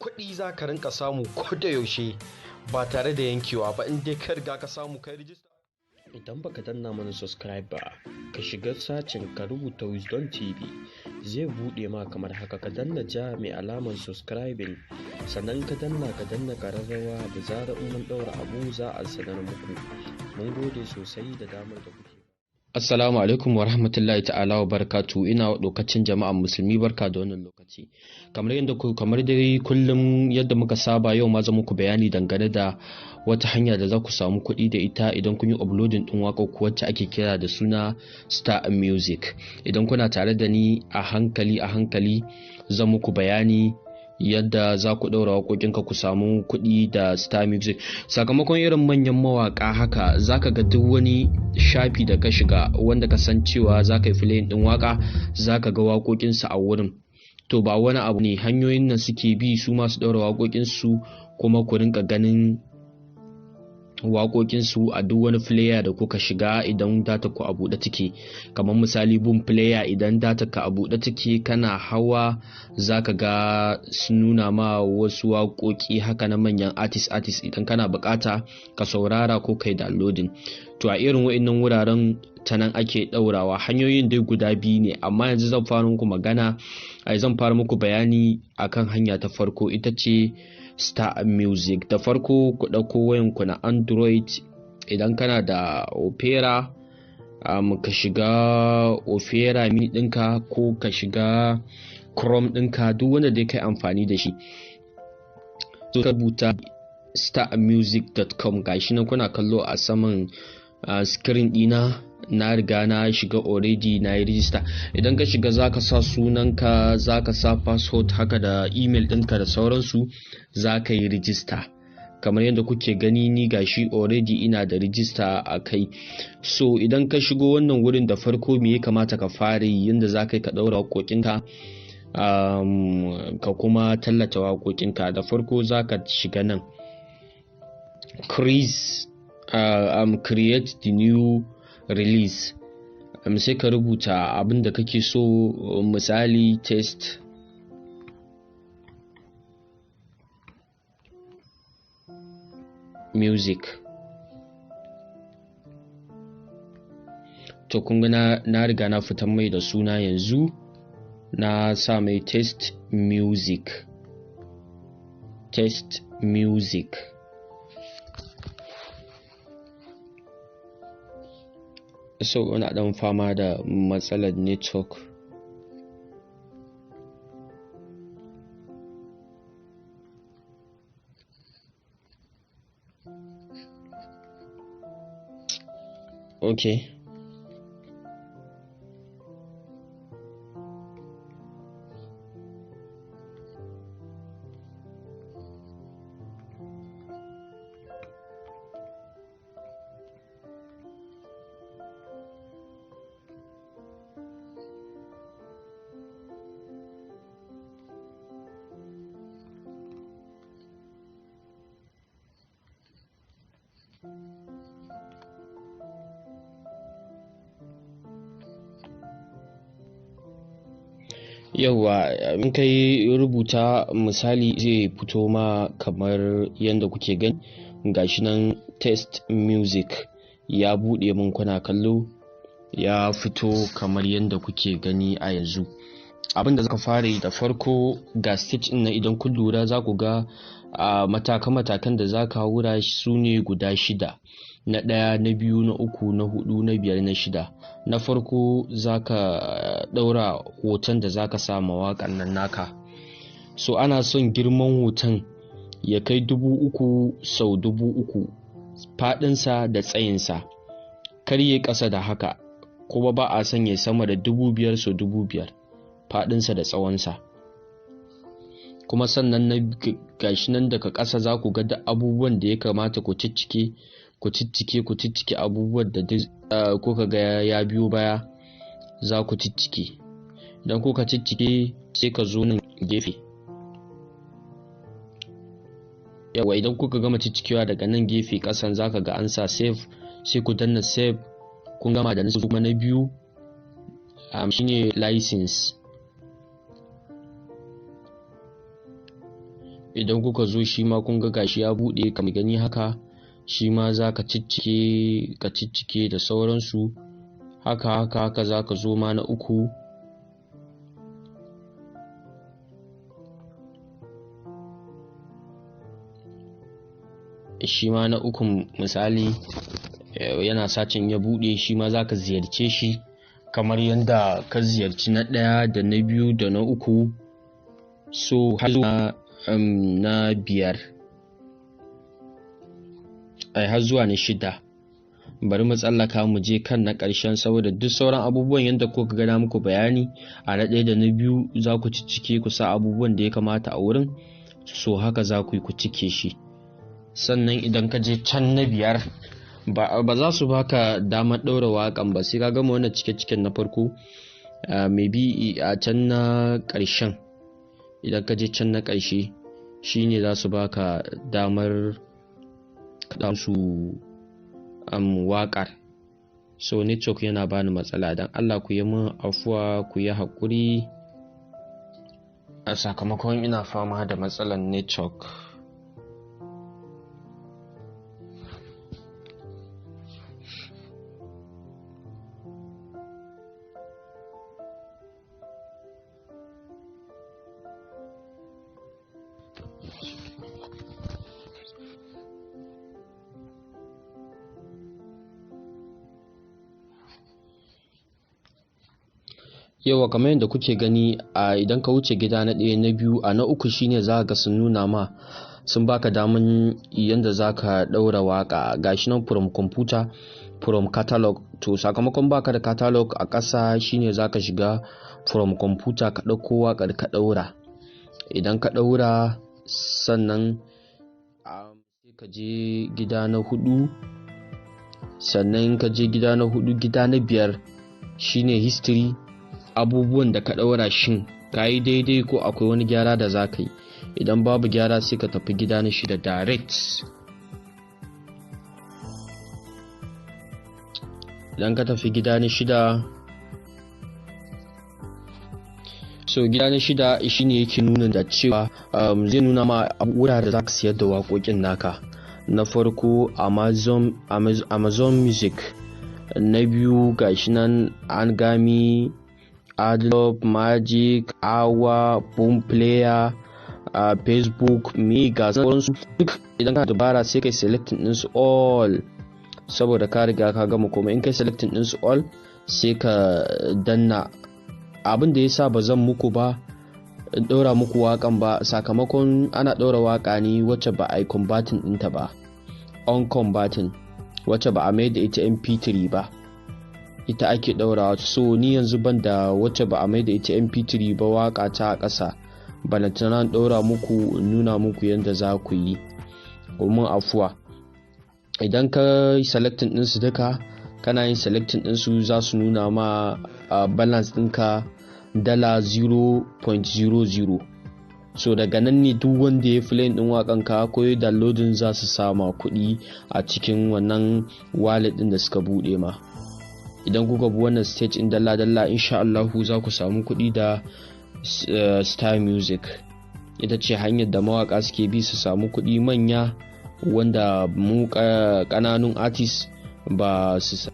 Kuɗi za ka rinka samu ko da yaushe ba tare da yankewa ba in dai ka riga ka samu kai rijista. Idan baka danna mana subscribe ba, ka shiga sacin ka rubuta Wisdom TV, zai buɗe ma kamar haka. Ka danna ja mai alamar subscribing, sannan ka danna, ka danna ƙararrawa. Da zarar in mun ɗaura abu, za a sanar muku. Mun gode sosai da damar da kuke. Assalamu alaikum wa rahmatullahi ta'ala wa barakatu. Ina wa lokacin jama'an Musulmi barka da wannan lokaci. Kamar yadda kamar dai kullum yadda muka saba, yau ma zan muku bayani dangane da wata hanya da za ku samu kuɗi da ita idan kun yi uploading ɗin waƙar ku, wacce ake kira da suna Star Music. Idan kuna tare da ni, a hankali a hankali zan muku bayani yadda za ku ɗaura waƙoƙinka ku samu kuɗi da Star Music. Sakamakon irin manyan mawaƙa haka, za ka ga duk wani shafi da ka shiga wanda ka san cewa za ka yi playing ɗin waƙa, za ka ga waƙoƙinsu a wurin. To, ba wani abu ne, hanyoyin nan suke bi su masu ɗaura waƙoƙinsu, kuma ku rinka ganin waƙoƙinsu a duk wani player da kuka shiga idan data ku a buɗe take. Kamar misali Boom Player, idan data ka a buɗe take, kana hawa zaka ga sun nuna ma wasu waƙoƙi haka na manyan artist artist, idan kana buƙata ka saurara ko kai downloading. To, a irin wa'innan wuraren ta nan ake ɗaurawa. Hanyoyin dai guda biyu ne, amma yanzu zan fara muku magana, ai zan fara muku bayani akan hanya ta farko, ita ce Star Music. Da farko ku ɗauko wayanku na Android. Idan kana da Opera, ka shiga Opera Mini ɗinka ko ka shiga Chrome ɗinka, duk wanda dai kai amfani da shi, so ka rubuta starmusic.com. Gashi nan kuna kallo a saman screen ɗina. Na riga na shiga already, na yi register. Idan ka shiga, zaka sa sunanka, zaka sa password haka da email ɗinka da sauransu, zaka yi register kamar yadda kuke gani. Ni gashi already ina da register a kai. So idan ka shigo wannan wurin, da farko me ya kamata ka fara yi yadda za ka yi ka ɗaura waƙoƙinka, ka kuma tallata waƙoƙinka? Da farko za ka shiga nan create the new release, sai ka rubuta abin da kake so, misali test music. To, kun ga na riga na fitan mai da suna. Yanzu na sa mai test music, test music. So ina dan fama da matsalar network. Okay. Yauwa, in kai rubuta, misali, zai fito ma kamar yadda kuke gani. Gashi nan test music ya buɗe mun, kuna kallo, ya fito kamar yadda kuke gani a yanzu. Abin da zaka fara yi da farko, ga stage ɗin nan. Idan kun lura, za ku ga a matakan da za ka haura su ne guda shida: na ɗaya, na biyu, na uku, na hudu, na biyar, na shida. Na farko, za ka ɗaura hoton da za ka sa mawaƙan nan naka. So ana son girman hoton ya kai 3000 sau 3000, faɗinsa da tsayinsa. Kar ya ƙasa da haka, kuma ba a son ya sama da 5000 sau 5000, faɗinsa da tsawonsa. Kuma sannan na gashi nan daga ƙasa, za ku ga duk abubuwan da ya kamata ku ciccike, ku ciccike, ku ciccike abubuwan da duk kuka ga ya biyo baya, za ku ciccike. Idan kuka ciccike, sai ka zo nan gefe. Yawa, idan kuka gama ciccikewa, daga nan gefe ƙasan zaka ga an sa save, sai ku danna save. Kun gama da nasu. Kuma na biyu shine license. Idan kuka zo, shi ma kun ga gashi ya buɗe kamar gani haka. Shi ma za ka ciccike, ka ciccike da sauransu, haka haka haka. Za ka zo ma na uku. Shi ma na ukun, misali, yana searching, ya buɗe, shi ma za ka ziyarce shi kamar yadda ka ziyarci na ɗaya da na biyu da na uku, so har zuwa na biyar, ai har zuwa na shida. Bari mu tsallaka mu je kan na ƙarshen, saboda duk sauran abubuwan yadda kuka gana muku bayani a na ɗaya da na biyu, za ku ciccike, ku sa abubuwan da ya kamata a wurin. So haka za ku yi ku cike shi. Sannan idan ka je can na biyar, ba za su baka damar ɗaura waƙan ba sai ka gama wannan cike-ciken na farko. Maybe a can na ƙarshen, idan ka je can na ƙarshe, shine za su baka damar kaɗa su waƙar. So network yana bani matsala, don Allah ku yi min afuwa, ku yi haƙuri, a sakamakon ina fama da matsalar network. Yawa, kamar yadda kuke gani, a idan ka wuce gida na ɗaya, na biyu, a na uku shine za ga sun nuna ma, sun baka daman yadda za ka ɗaura waƙa. Gashi nan, from computer, from catalog. To sakamakon baka da catalog a ƙasa, shine za ka shiga from computer, ka ɗauko waƙar ka ɗaura. Idan ka ɗaura, sannan sai ka je gida na hudu. Sannan ka je gida na hudu, gida na biyar shine history, abubuwan da ka ɗaura, shin ka yi daidai ko akwai wani gyara da za ka yi? Idan babu gyara, sai ka tafi gida na shida direct. Idan ka tafi gida na shida, so gida na shida shine yake nuna da cewa zai nuna ma wurare da za ka siyar da waƙoƙin naka. Na farko Amazon Music, na biyu gashi nan Angami, Adlove Magic, Awa, Boom Player, Facebook me, ga sauransu duk. Idan ka dabara, sai kai selecting ɗinsu all, saboda ka riga ka gama komai. In kai selecting ɗinsu all, sai ka danna. Abin da ya sa ba zan muku ba in ɗora muku waƙan ba, sakamakon ana ɗora waƙa ne wacce ba a yi converting ɗinta ba, on converting, wacce ba a mai da ita MP3 ba, ita ake ɗaurawa. So ni yanzu ban da wacce ba a mai da ita MP3 ba waƙa ta a ƙasa, balantana ɗora muku, nuna muku yadda za ku yi. Domin afuwa, idan ka yi selecting ɗinsu duka, kana yin selecting ɗinsu, za su nuna ma balance ɗinka dala 0.00. So daga nan ne duk wanda ya play ɗin waƙan ka ko ya downloading, za su sama kuɗi a cikin wannan wallet ɗin da suka buɗe ma. Idan kuka bi wannan stage in dalla dalla, insha Allahu za ku samu kuɗi da Star Music. Ita ce hanyar da mawaka suke bi su samu kuɗi manya, wanda mu ƙananun artist ba su.